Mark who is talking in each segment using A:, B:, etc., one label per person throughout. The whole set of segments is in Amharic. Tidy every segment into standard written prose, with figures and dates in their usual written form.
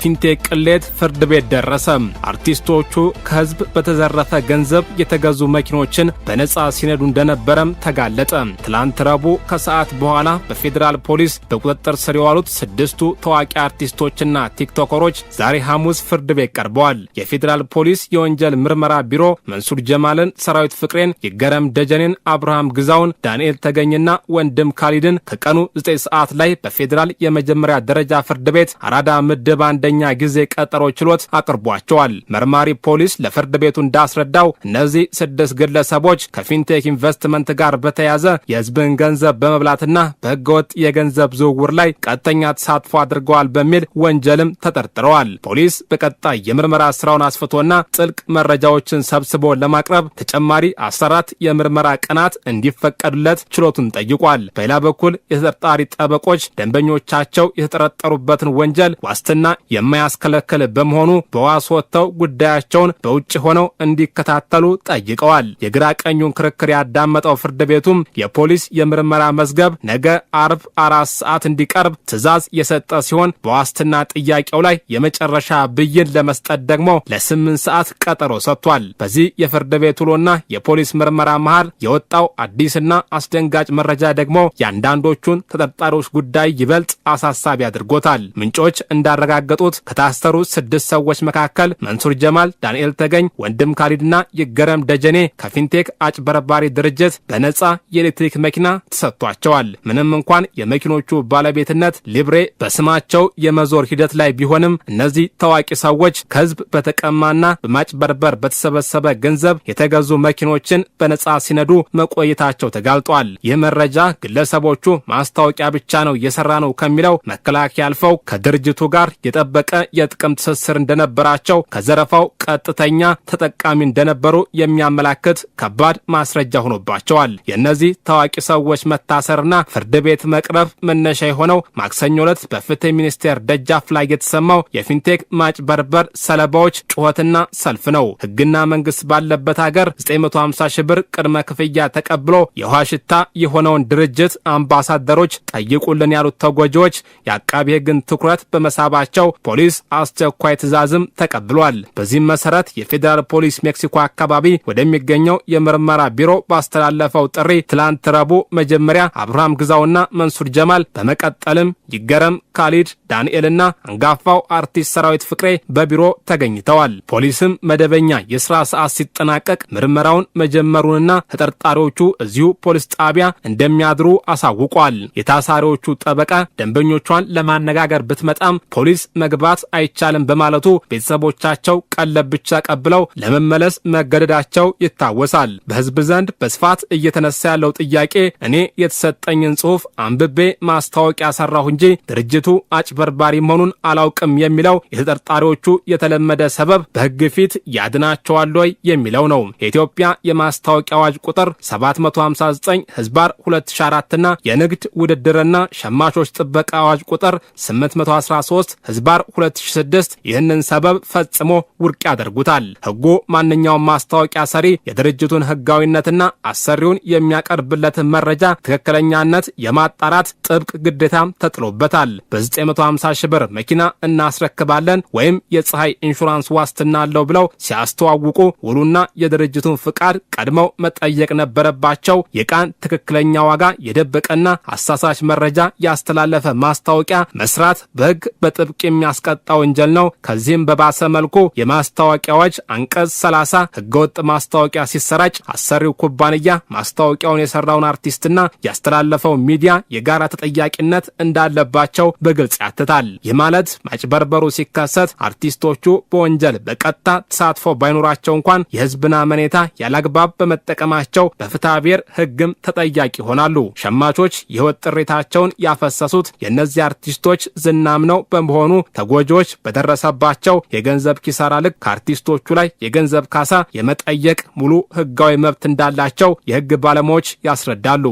A: የፊንቴክ ቅሌት ፍርድ ቤት ደረሰ። አርቲስቶቹ ከህዝብ በተዘረፈ ገንዘብ የተገዙ መኪኖችን በነፃ ሲነዱ እንደነበረም ተጋለጠ። ትላንት ረቡዕ ከሰዓት በኋላ በፌዴራል ፖሊስ በቁጥጥር ስር የዋሉት ስድስቱ ታዋቂ አርቲስቶችና ቲክቶከሮች ዛሬ ሐሙስ ፍርድ ቤት ቀርበዋል። የፌዴራል ፖሊስ የወንጀል ምርመራ ቢሮ መንሱር ጀማልን፣ ሰራዊት ፍቅሬን፣ ይገረም ደጀኔን፣ አብርሃም ግዛውን፣ ዳንኤል ተገኝና ወንድም ካሊድን ከቀኑ 9 ሰዓት ላይ በፌዴራል የመጀመሪያ ደረጃ ፍርድ ቤት አራዳ ምድብ አንደኛ ጊዜ ቀጠሮ ችሎት አቅርቧቸዋል። መርማሪ ፖሊስ ለፍርድ ቤቱ እንዳስረዳው እነዚህ ስድስት ግለሰቦች ከፊንቴክ ኢንቨስትመንት ጋር በተያያዘ የሕዝብን ገንዘብ በመብላትና በህገወጥ የገንዘብ ዝውውር ላይ ቀጥተኛ ተሳትፎ አድርገዋል በሚል ወንጀልም ተጠርጥረዋል። ፖሊስ በቀጣይ የምርመራ ስራውን አስፍቶና ጥልቅ መረጃዎችን ሰብስቦ ለማቅረብ ተጨማሪ 14 የምርመራ ቀናት እንዲፈቀዱለት ችሎቱን ጠይቋል። በሌላ በኩል የተጠርጣሪ ጠበቆች ደንበኞቻቸው የተጠረጠሩበትን ወንጀል ዋስትና የማያስከለክል በመሆኑ በዋስ ወጥተው ጉዳያቸውን በውጭ ሆነው እንዲከታተሉ ጠይቀዋል። የግራ ቀኙን ክርክር ያዳመጠው ፍርድ ቤቱም የፖሊስ የምርመራ መዝገብ ነገ አርብ 4 ሰዓት እንዲቀርብ ትዕዛዝ የሰጠ ሲሆን፣ በዋስትና ጥያቄው ላይ የመጨረሻ ብይን ለመስጠት ደግሞ ለ8 ሰዓት ቀጠሮ ሰጥቷል። በዚህ የፍርድ ቤት ውሎና የፖሊስ ምርመራ መሃል የወጣው አዲስና አስደንጋጭ መረጃ ደግሞ የአንዳንዶቹን ተጠርጣሪዎች ጉዳይ ይበልጥ አሳሳቢ አድርጎታል። ምንጮች እንዳረጋገጡት ከታሰሩ ስድስት ሰዎች መካከል መንሱር ጀማል፣ ዳንኤል ተገኝ፣ ወንድም ካሊድና ይገረም ደጀኔ ከፊንቴክ አጭበርባሪ ድርጅት በነፃ የኤሌክትሪክ መኪና ተሰጥቷቸዋል። ምንም እንኳን የመኪኖቹ ባለቤትነት ሊብሬ በስማቸው የመዞር ሂደት ላይ ቢሆንም፣ እነዚህ ታዋቂ ሰዎች ከህዝብ በተቀማና በማጭበርበር በተሰበሰበ ገንዘብ የተገዙ መኪኖችን በነፃ ሲነዱ መቆየታቸው ተጋልጧል። ይህ መረጃ ግለሰቦቹ ማስታወቂያ ብቻ ነው የሰራነው ከሚለው መከላከያ አልፈው ከድርጅቱ ጋር የጠበቀ የጥቅም ትስስር እንደነበራቸው፣ ከዘረፋው ቀጥተኛ ተጠቃሚ እንደነበሩ የሚያመላክት ከባድ ማስረጃ ሆኖባቸዋል። የእነዚህ ታዋቂ ሰዎች መታሰርና ፍርድ ቤት መቅረብ መነሻ የሆነው ማክሰኞ ዕለት በፍትህ ሚኒስቴር ደጃፍ ላይ የተሰማው የፊንቴክ ማጭበርበር ሰለባዎች ጩኸትና ሰልፍ ነው። ሕግና መንግስት ባለበት ሀገር 950 ሺህ ብር ቅድመ ክፍያ ተቀብሎ የውሃ ሽታ የሆነውን ድርጅት አምባሳደሮች ጠይቁልን ያሉት ተጎጂዎች የአቃቢ ሕግን ትኩረት በመሳባቸው ፖሊስ አስቸኳይ ትዕዛዝም ተቀብሏል። በዚህም መሰረት የፌዴራል ፖሊስ ሜክሲኮ አካባቢ ወደሚገኘው የምርመራ ቢሮ ባስተላለፈው ጥሪ ትላንት ረቡዕ መጀመሪያ አብርሃም ግዛውና መንሱር ጀማል፣ በመቀጠልም ይገረም፣ ካሊድ፣ ዳንኤልና አንጋፋው አርቲስት ሰራዊት ፍቅሬ በቢሮ ተገኝተዋል። ፖሊስም መደበኛ የስራ ሰዓት ሲጠናቀቅ ምርመራውን መጀመሩንና ተጠርጣሪዎቹ እዚሁ ፖሊስ ጣቢያ እንደሚያድሩ አሳውቋል። የታሳሪዎቹ ጠበቃ ደንበኞቿን ለማነጋገር ብትመጣም ፖሊስ መግባት አይቻልም በማለቱ ቤተሰቦቻቸው ቀለብ ብቻ ቀብለው ለመመለስ መገደዳቸው ይታወሳል። በህዝብ ዘንድ በስፋት እየተነሳ ያለው ጥያቄ እኔ የተሰጠኝን ጽሑፍ አንብቤ ማስታወቂያ ሰራሁ እንጂ ድርጅቱ አጭበርባሪ መሆኑን አላውቅም የሚለው የተጠርጣሪዎቹ የተለመደ ሰበብ በህግ ፊት ያድናቸዋል ወይ የሚለው ነው። የኢትዮጵያ የማስታወቂያ አዋጅ ቁጥር 759/2004 እና የንግድ ውድድርና ሸማቾች ጥበቃ አዋጅ ቁጥር 813/2006 ይህንን ሰበብ ፈጽሞ ውድቅ ያደርጉታል። ህጉ ማንኛውም ማስታወቂያ ሰሪ የድርጅቱን ህጋዊነትና አሰሪውን የሚያቀርብለትን መረጃ ትክክለኛነት የማጣራት ጥብቅ ግዴታም ተጥሎበታል። በ950 ሺህ ብር መኪና እናስረክባለን ወይም የፀሐይ ኢንሹራንስ ዋስትና አለው ብለው ሲያስተዋውቁ ውሉና የድርጅቱን ፍቃድ ቀድመው መጠየቅ ነበረባቸው። የዕቃን ትክክለኛ ዋጋ የደበቀና አሳሳች መረጃ ያስተላለፈ ማስታወቂያ መስራት በህግ በጥብቅ የሚያስቀጣ ወንጀል ነው። ከዚህም በባሰ መልኩ የማስታወቂያ አዋጅ አንቀጽ 30 ህገወጥ ማስታወቂያ ሲሰራጭ አሰሪው ኩባንያ፣ ማስታወቂያውን የሰራውን አርቲስትና ያስተላለፈው ሚዲያ የጋራ ተጠያቂነት እንዳለባቸው በግልጽ ያትታል። ይህ ማለት ማጭበርበሩ ሲከሰት አርቲስቶቹ በወንጀል በቀጥታ ተሳትፎ ባይኖራቸው እንኳን የህዝብን አመኔታ ያላግባብ በመጠቀማቸው በፍትሐ ብሔር ህግም ተጠያቂ ይሆናሉ። ሸማቾች የህይወት ጥሪታቸውን ያፈሰሱት የእነዚህ አርቲስቶች ዝና አምነው በመሆኑ ተጎጂዎች በደረሰባቸው የገንዘብ ኪሳራ ልክ ከአርቲስቶቹ ላይ የገንዘብ ካሳ የመጠየቅ ሙሉ ህጋዊ መብት እንዳላቸው የህግ ባለሙያዎች ያስረዳሉ።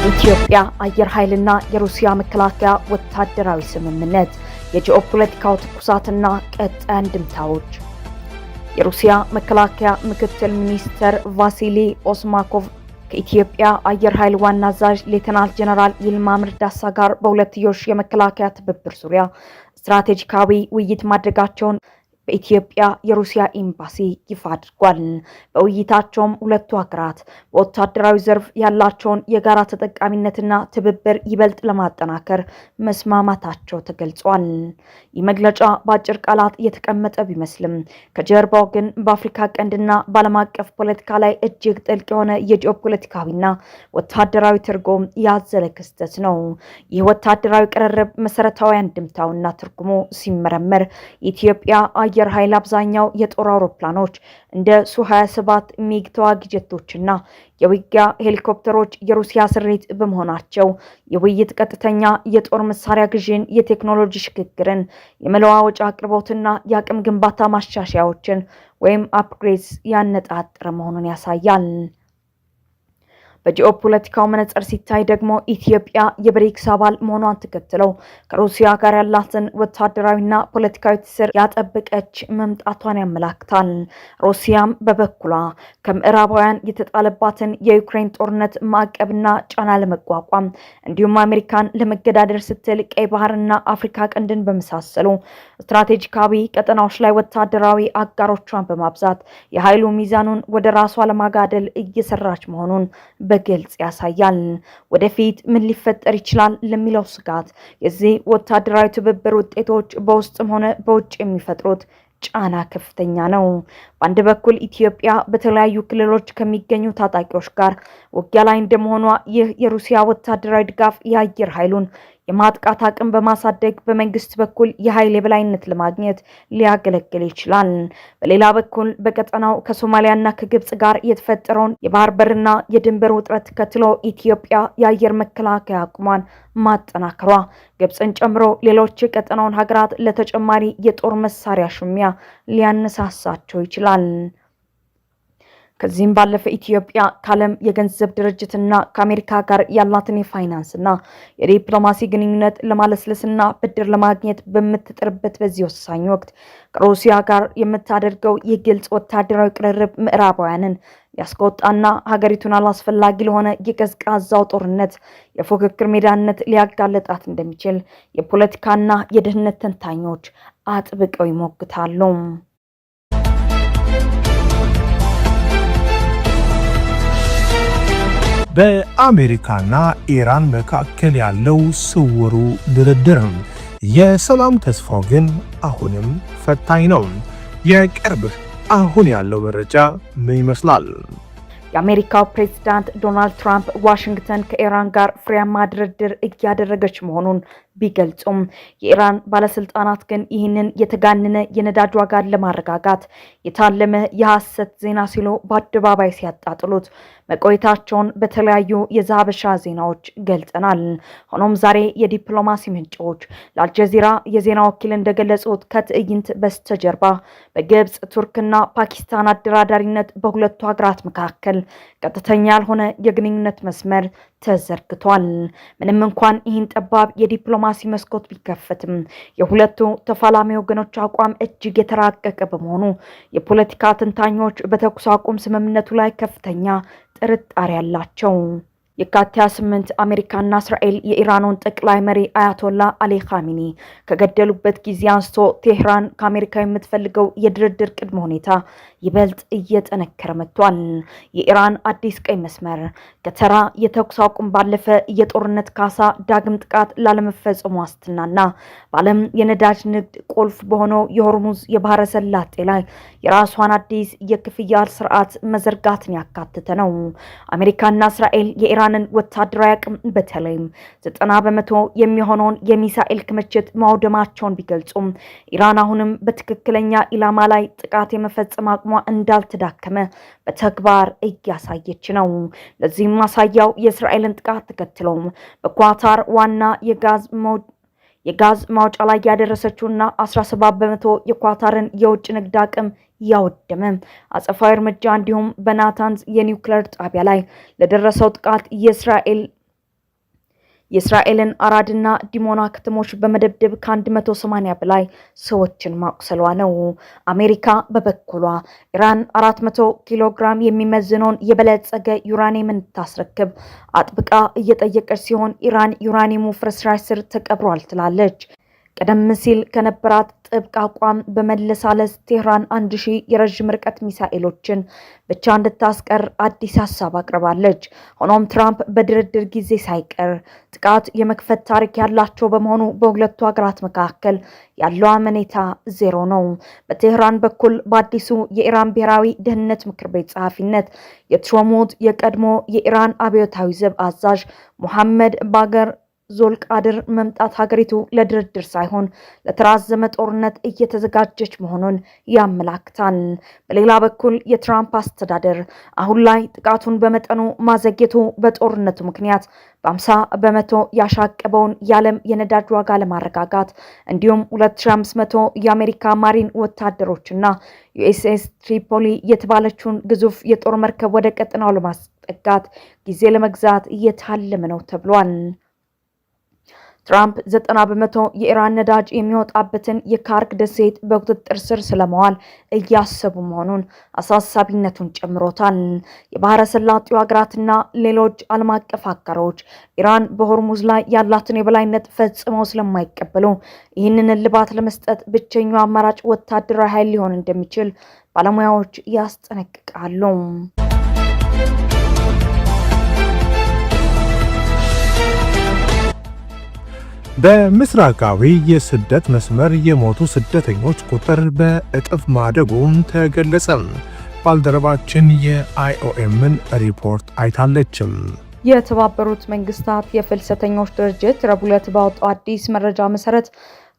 B: የኢትዮጵያ አየር ኃይልና የሩሲያ መከላከያ ወታደራዊ ስምምነት፣ የጂኦፖለቲካው ትኩሳትና ቀጣይ አንድምታዎች። የሩሲያ መከላከያ ምክትል ሚኒስትር ቫሲሊ ኦስማኮቭ ከኢትዮጵያ አየር ኃይል ዋና አዛዥ ሌተናል ጀነራል ይልማ መርዳሳ ጋር በሁለትዮሽ የመከላከያ ትብብር ዙሪያ ስትራቴጂካዊ ውይይት ማድረጋቸውን በኢትዮጵያ የሩሲያ ኤምባሲ ይፋ አድርጓል። በውይይታቸውም ሁለቱ ሀገራት በወታደራዊ ዘርፍ ያላቸውን የጋራ ተጠቃሚነትና ትብብር ይበልጥ ለማጠናከር መስማማታቸው ተገልጿል። ይህ መግለጫ በአጭር ቃላት የተቀመጠ ቢመስልም ከጀርባው ግን በአፍሪካ ቀንድና በዓለም አቀፍ ፖለቲካ ላይ እጅግ ጥልቅ የሆነ የጂኦፖለቲካዊና ወታደራዊ ትርጉም ያዘለ ክስተት ነው። ይህ ወታደራዊ ቅርርብ መሰረታዊ አንድምታውና ትርጉሙ ሲመረመር የኢትዮጵያ አየር ኃይል አብዛኛው የጦር አውሮፕላኖች እንደ ሱ 27 ሚግ ተዋጊ ጀቶችና የውጊያ ሄሊኮፕተሮች የሩሲያ ስሪት በመሆናቸው የውይይት ቀጥተኛ የጦር መሳሪያ ግዥን፣ የቴክኖሎጂ ሽግግርን፣ የመለዋወጫ አቅርቦትና የአቅም ግንባታ ማሻሻያዎችን ወይም upgrades ያነጣጠረ መሆኑን ያሳያል። በጂኦፖለቲካው መነጽር ሲታይ ደግሞ ኢትዮጵያ የብሪክስ አባል መሆኗን ተከትለው ከሩሲያ ጋር ያላትን ወታደራዊና ፖለቲካዊ ትስስር ያጠበቀች መምጣቷን ያመላክታል። ሩሲያም በበኩሏ ከምዕራባውያን የተጣለባትን የዩክሬን ጦርነት ማዕቀብና ጫና ለመቋቋም እንዲሁም አሜሪካን ለመገዳደር ስትል ቀይ ባህርና አፍሪካ ቀንድን በመሳሰሉ ስትራቴጂካዊ ቀጠናዎች ላይ ወታደራዊ አጋሮቿን በማብዛት የኃይሉ ሚዛኑን ወደ ራሷ ለማጋደል እየሰራች መሆኑን በግልጽ ያሳያል። ወደፊት ምን ሊፈጠር ይችላል ለሚለው ስጋት የዚህ ወታደራዊ ትብብር ውጤቶች በውስጥም ሆነ በውጭ የሚፈጥሩት ጫና ከፍተኛ ነው። በአንድ በኩል ኢትዮጵያ በተለያዩ ክልሎች ከሚገኙ ታጣቂዎች ጋር ውጊያ ላይ እንደመሆኗ ይህ የሩሲያ ወታደራዊ ድጋፍ የአየር ኃይሉን የማጥቃት አቅም በማሳደግ በመንግስት በኩል የኃይል የበላይነት ለማግኘት ሊያገለግል ይችላል። በሌላ በኩል በቀጠናው ከሶማሊያና ከግብጽ ጋር የተፈጠረውን የባህር በርና የድንበር ውጥረት ተከትሎ ኢትዮጵያ የአየር መከላከያ አቅሟን ማጠናከሯ ግብፅን ጨምሮ ሌሎች የቀጠናውን ሀገራት ለተጨማሪ የጦር መሳሪያ ሽሚያ ሊያነሳሳቸው ይችላል። ከዚህም ባለፈ ኢትዮጵያ ከዓለም የገንዘብ ድርጅትና ከአሜሪካ ጋር ያላትን የፋይናንስና የዲፕሎማሲ ግንኙነት ለማለስለስና ብድር ለማግኘት በምትጥርበት በዚህ ወሳኝ ወቅት ከሩሲያ ጋር የምታደርገው የግልጽ ወታደራዊ ቅርርብ ምዕራባውያንን ያስቆጣና ሀገሪቱን አላስፈላጊ ለሆነ የቀዝቃዛው ጦርነት የፉክክር ሜዳነት ሊያጋለጣት እንደሚችል የፖለቲካና የደህንነት ተንታኞች አጥብቀው ይሞግታሉ።
C: በአሜሪካና ኢራን መካከል ያለው ስውሩ ድርድር፣ የሰላም ተስፋው ግን አሁንም ፈታኝ ነው። የቅርብ አሁን ያለው መረጃ ምን ይመስላል?
B: የአሜሪካው ፕሬዝዳንት ዶናልድ ትራምፕ ዋሽንግተን ከኢራን ጋር ፍሬያማ ድርድር እያደረገች መሆኑን ቢገልጹም የኢራን ባለስልጣናት ግን ይህንን የተጋነነ የነዳጅ ዋጋን ለማረጋጋት የታለመ የሐሰት ዜና ሲሉ በአደባባይ ሲያጣጥሉት መቆየታቸውን በተለያዩ የዛሀበሻ ዜናዎች ገልጸናል። ሆኖም ዛሬ የዲፕሎማሲ ምንጮች ለአልጀዚራ የዜና ወኪል እንደገለጹት ከትዕይንት በስተጀርባ በግብፅ፣ ቱርክና ፓኪስታን አደራዳሪነት በሁለቱ ሀገራት መካከል ቀጥተኛ ያልሆነ የግንኙነት መስመር ተዘርግቷል። ምንም እንኳን ይህን ጠባብ የዲፕሎማሲ መስኮት ቢከፈትም የሁለቱ ተፋላሚ ወገኖች አቋም እጅግ የተራቀቀ በመሆኑ የፖለቲካ ተንታኞች በተኩስ አቁም ስምምነቱ ላይ ከፍተኛ ጥርጣሬ አላቸው። የካቲት 28 አሜሪካና እስራኤል የኢራኑን ጠቅላይ መሪ አያቶላ አሊ ካሚኒ ከገደሉበት ጊዜ አንስቶ ቴህራን ከአሜሪካ የምትፈልገው የድርድር ቅድመ ሁኔታ ይበልጥ እየጠነከረ መጥቷል። የኢራን አዲስ ቀይ መስመር ከተራ የተኩስ አቁም ባለፈ የጦርነት ካሳ፣ ዳግም ጥቃት ላለመፈጸሙ ዋስትናና በዓለም የነዳጅ ንግድ ቁልፍ በሆነው የሆርሙዝ የባህረ ሰላጤ ላይ የራሷን አዲስ የክፍያ ስርዓት መዘርጋትን ያካተተ ነው። አሜሪካና እስራኤል የኢራንን ወታደራዊ አቅም በተለይም 90% የሚሆነውን የሚሳኤል ክምችት ማውደማቸውን ቢገልጹም ኢራን አሁንም በትክክለኛ ኢላማ ላይ ጥቃት የመፈጸም አቅሟ እንዳልተዳከመ በተግባር እያሳየች ነው። ለዚህም ማሳያው የእስራኤልን ጥቃት ተከትሎም በኳታር ዋና የጋዝ ማውጫ ላይ ያደረሰችውና 17% የኳታርን የውጭ ንግድ አቅም ያወደመ አጸፋዊ እርምጃ እንዲሁም በናታንዝ የኒውክሌር ጣቢያ ላይ ለደረሰው ጥቃት የእስራኤል የእስራኤልን አራድና ዲሞና ከተሞች በመደብደብ ከ180 በላይ ሰዎችን ማቁሰሏ ነው። አሜሪካ በበኩሏ ኢራን 400 ኪሎ ግራም የሚመዝነውን የበለጸገ ዩራኒየም እንድታስረክብ አጥብቃ እየጠየቀች ሲሆን ኢራን ዩራኒየሙ ፍርስራሽ ስር ተቀብሯል ትላለች። ቀደም ሲል ከነበራት ጥብቅ አቋም በመለሳለስ ቴህራን 1000 የረዥም ርቀት ሚሳኤሎችን ብቻ እንድታስቀር አዲስ ሀሳብ አቅርባለች። ሆኖም ትራምፕ በድርድር ጊዜ ሳይቀር ጥቃት የመክፈት ታሪክ ያላቸው በመሆኑ በሁለቱ ሀገራት መካከል ያለው አመኔታ ዜሮ ነው። በቴህራን በኩል በአዲሱ የኢራን ብሔራዊ ደህንነት ምክር ቤት ጸሐፊነት የተሾሙት የቀድሞ የኢራን አብዮታዊ ዘብ አዛዥ ሙሐመድ ባገር ዞልቃድር መምጣት ሀገሪቱ ለድርድር ሳይሆን ለተራዘመ ጦርነት እየተዘጋጀች መሆኑን ያመላክታል። በሌላ በኩል የትራምፕ አስተዳደር አሁን ላይ ጥቃቱን በመጠኑ ማዘግየቱ በጦርነቱ ምክንያት በ50% ያሻቀበውን የዓለም የነዳጅ ዋጋ ለማረጋጋት እንዲሁም 2500 የአሜሪካ ማሪን ወታደሮችና ዩኤስኤስ ትሪፖሊ የተባለችውን ግዙፍ የጦር መርከብ ወደ ቀጠናው ለማስጠጋት ጊዜ ለመግዛት እየታለመ ነው ተብሏል። ትራምፕ 90% የኢራን ነዳጅ የሚወጣበትን የካርግ ደሴት በቁጥጥር ስር ስለመዋል እያሰቡ መሆኑን አሳሳቢነቱን ጨምሮታል። የባህረ ሰላጤው ሀገራትና ሌሎች ዓለም አቀፍ አጋሮች ኢራን በሆርሙዝ ላይ ያላትን የበላይነት ፈጽመው ስለማይቀበሉ ይህንን እልባት ለመስጠት ብቸኛው አማራጭ ወታደራዊ ኃይል ሊሆን እንደሚችል ባለሙያዎች ያስጠነቅቃሉ።
C: በምስራቃዊ የስደት መስመር የሞቱ ስደተኞች ቁጥር በእጥፍ ማደጉን ተገለጸ። ባልደረባችን የአይኦኤምን ሪፖርት አይታለችም።
B: የተባበሩት መንግስታት የፍልሰተኞች ድርጅት ረቡዕ ዕለት ባወጣው አዲስ መረጃ መሰረት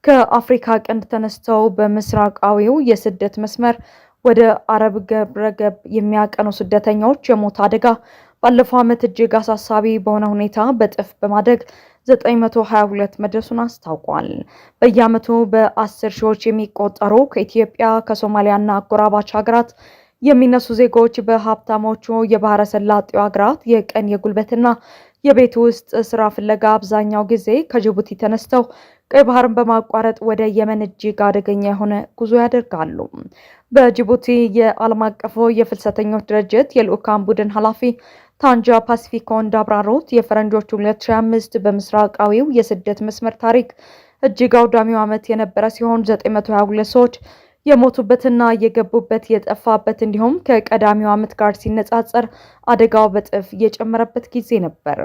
B: ከአፍሪካ ቀንድ ተነስተው በምስራቃዊው የስደት መስመር ወደ አረብ ገብረገብ የሚያቀኑ ስደተኞች የሞት አደጋ ባለፈው ዓመት እጅግ አሳሳቢ በሆነ ሁኔታ በእጥፍ በማደግ 922 መድረሱን አስታውቋል። በየዓመቱ በ10 ሺዎች የሚቆጠሩ ከኢትዮጵያ፣ ከሶማሊያና አጎራባች ሀገራት የሚነሱ ዜጎች በሀብታሞቹ የባህረ ሰላጤው ሀገራት የቀን የጉልበትና የቤት ውስጥ ስራ ፍለጋ አብዛኛው ጊዜ ከጅቡቲ ተነስተው ቀይ ባህርን በማቋረጥ ወደ የመን እጅግ አደገኛ የሆነ ጉዞ ያደርጋሉ። በጅቡቲ የዓለም አቀፉ የፍልሰተኞች ድርጅት የልዑካን ቡድን ኃላፊ ታንጃ ፓሲፊኮ እንዳብራሩት የፈረንጆቹ 2025 በምስራቃዊው የስደት መስመር ታሪክ እጅግ አውዳሚው ዓመት የነበረ ሲሆን 922 ሰዎች የሞቱበትና የገቡበት የጠፋበት እንዲሁም ከቀዳሚው ዓመት ጋር ሲነጻጸር አደጋው በጥፍ የጨመረበት ጊዜ ነበር።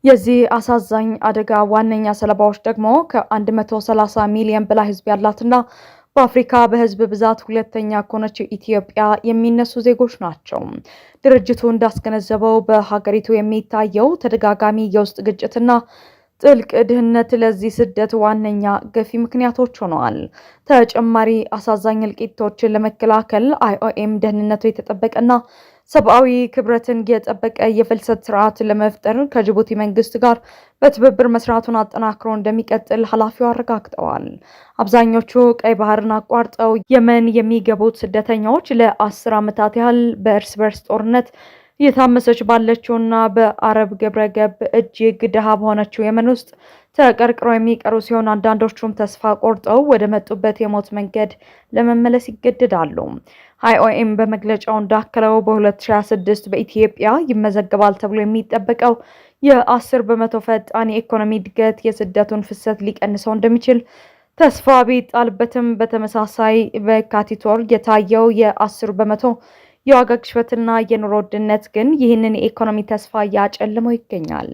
B: የዚህ አሳዛኝ አደጋ ዋነኛ ሰለባዎች ደግሞ ከ130 ሚሊዮን በላይ ሕዝብ ያላትና በአፍሪካ በሕዝብ ብዛት ሁለተኛ ከሆነችው ኢትዮጵያ የሚነሱ ዜጎች ናቸው። ድርጅቱ እንዳስገነዘበው በሀገሪቱ የሚታየው ተደጋጋሚ የውስጥ ግጭትና ጥልቅ ድህነት ለዚህ ስደት ዋነኛ ገፊ ምክንያቶች ሆነዋል። ተጨማሪ አሳዛኝ እልቂቶችን ለመከላከል አይኦኤም ደህንነቱ የተጠበቀና ሰብአዊ ክብረትን የጠበቀ የፍልሰት ስርዓት ለመፍጠር ከጅቡቲ መንግስት ጋር በትብብር መስራቱን አጠናክሮ እንደሚቀጥል ኃላፊው አረጋግጠዋል። አብዛኞቹ ቀይ ባህርን አቋርጠው የመን የሚገቡት ስደተኞች ለ10 ዓመታት ያህል በእርስ በርስ ጦርነት እየታመሰች ባለችውና በአረብ ግብረገብ እጅግ ድሃ በሆነችው የመን ውስጥ ተቀርቅረው የሚቀሩ ሲሆን አንዳንዶቹም ተስፋ ቆርጠው ወደ መጡበት የሞት መንገድ ለመመለስ ይገደዳሉ። አይኦኤም በመግለጫው እንዳከለው በ2026 በኢትዮጵያ ይመዘገባል ተብሎ የሚጠበቀው የ10% ፈጣን የኢኮኖሚ እድገት የስደቱን ፍሰት ሊቀንሰው እንደሚችል ተስፋ ቢጣልበትም በተመሳሳይ በየካቲት ወር የታየው የ10% የዋጋ ግሽበትና የኑሮ ውድነት ግን ይህንን የኢኮኖሚ ተስፋ እያጨልመው ይገኛል።